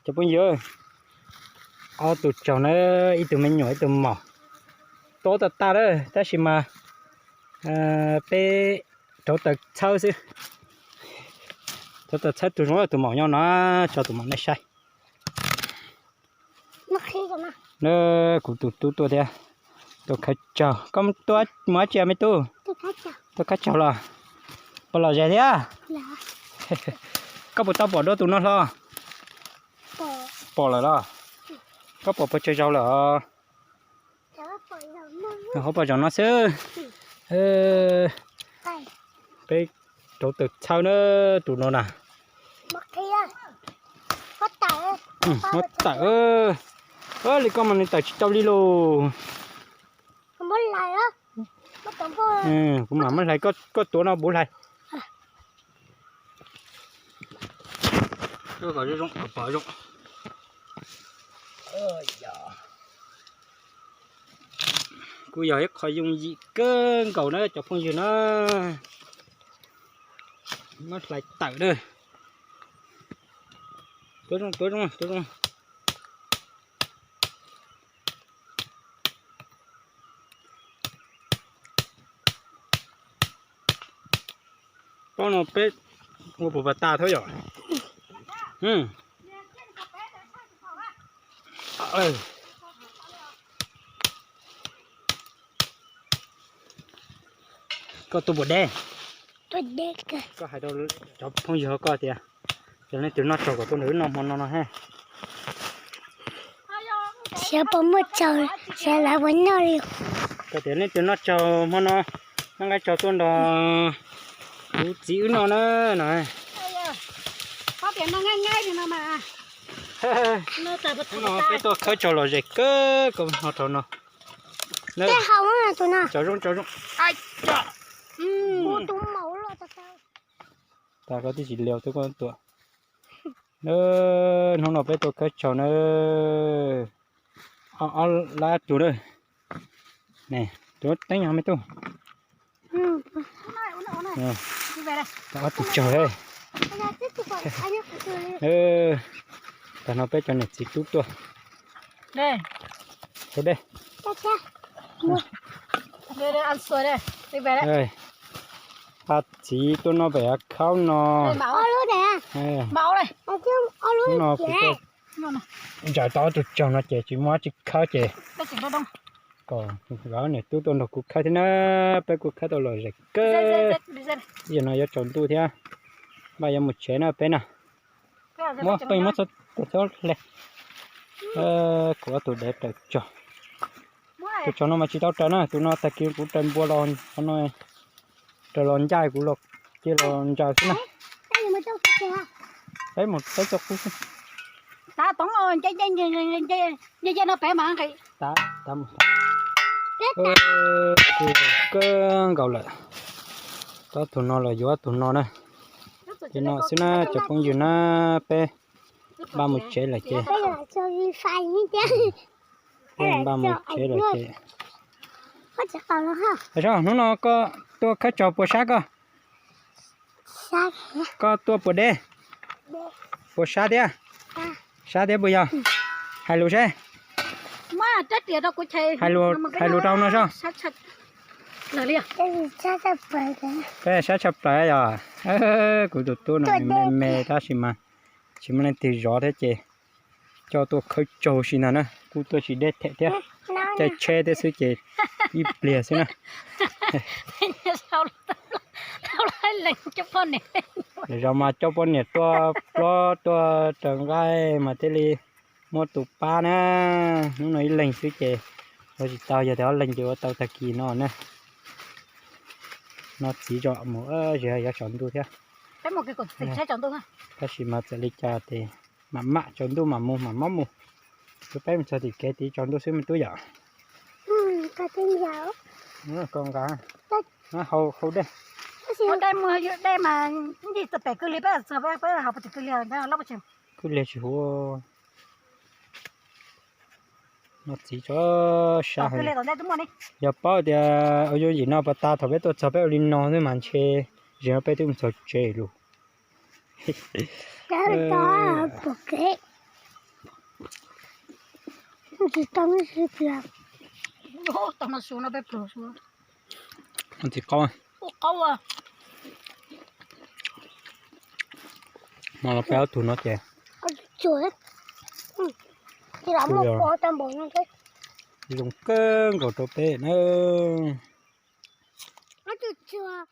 Cov phooj ywg, ob tug tsaug na, ib tug me nyuam ib tug maum. Tuab tag tag lawm tab sis mas peb rauv taws txhawb xwb. Rauv taws txhawb tus zoo tus maum nyob no, tso tus maum nej saib. Na, kuv tus tub tuaj thiab. Tuaj khawb tsaug, koj tuaj mus dab tsi me tub? Tuaj khawb tsaug los? Puas lom zem thiab? Koj puas tau pom dua tus no hlo? Pom lawm los? Koj pom puas tsawg zaus lawm? Ho pom zaum no xwb. Peb rauv taws txhawb na, tus no na. Muab tawm, li koj mas nws tawm tsis tau li lauj. Kuv mam muab hlais, koj tuav no kuv hlais. Kuj yog ib qho yooj yim kawg nkaus na cov phooj ywg na. Muab hlais tawm na. Tuav zoo, tuav zoo, tuav zoo. Pob no peb ua puas pas tas thiab yom? Koj tuaj puas deb? Koj hais rau cov phooj ywg koj tias, yog leej twg noj tsaug kom tuaj nrog wb noj hmo no no he. Xyov puas muaj tsaug, xyov lawv puas noj li. Koj tias leej twg noj tsaug hmo no, noj nqaij tsaug tuaj nrog kuv txiv wb noj na no. Peb tuaj khawb tsaug lom zem kawg nkaus no rau no. Tsaug zoo, tsaug zoo. Tas koj twb tsis lias twb koj tuaj. Hnub no peb tuaj khawb tsaug na. Ob lab tug na. Tus teeb nyog me tub. Ob tug tsaug. Tag no peb cov niam txiv tub tuaj. Ua dej. Pab txiv tuaj noj pem av khaub no. Hnub no kuv tuaj ntsawm tau ob tug tsaug no ces tsis muaj dab tsi khawb ces kom niam tub tuaj nrog kuv khawb thiab na. Peb kuj khawb tau lom zem kawg. Zaum no yuav tsaus ntuj thiab, npaj yuav mus tsev na peb na. Muab pheej muab txhob tua txhob hle. Kuv ob tug dev raws tsaug. Tus tsaug no mas tsis tau raws na, tus no tag kis kuv raws npua los qhov no, raws los ncaj kuv los cia los ntsaws xwb na. Peb mus teb txoj qub xwb. Kuj zoo kawg nkaus lawm. Tab tus no los yuav tus no na. Tus no xwb na cov phooj ywg na, peb npaj mus tsev lawm ces. Peb npaj mus tsev lawm ces. Hnub no koj tuaj khawb tsaug puas sab koj? Koj tuaj puas deb? Puas sab thiab? Sab thiab puas yog? Hais lus seb. Hais lus rau no soj. Peb sab tshaj plaws yog. Kuv tus tub no me me tab sis mas tsis muaj leej twg zov thiab ces coj tuaj khawb tsaug si ntag na, kuj tuaj tsis deb them thiab, caij tsheb thiab xwb ces ib pliag xwb na. Lawv zov mas coj poj niam tuaj plob tuaj raws nqaij mas thiaj li muab tus pab na. Hnub no ib leeg xwb ces ua tsis tau, yog tias ob leeg ces ua tau tag kis no na. No txiv tso mus, yuav tsaus ntuj thiab. Tab sis mas txawm li cas ces mam mam tsaus ntuj mam mus mam mob mus. Tus peb mus txog tim kev tid tsaus ntuj xwb me tub yom. Koj nqa hau dej. Kwj liag tsis huv. No txiv tso sab heev. Yog paub tias ua yooj yim no pas tas thaum peb tuaj txog peb ua li no xwb mas ntshe zem no peb twb mus txog tsev lawm. Tsis tau ib si tias. Tau no su no peb pluag su. Tsis qaub. Qaub. Mas los peb ob tug no ces. Tsuag. Tsis lam muaj pov tau npaum no thiab. Zoo kawg nkaus rau peb na. Tsuag tsuag.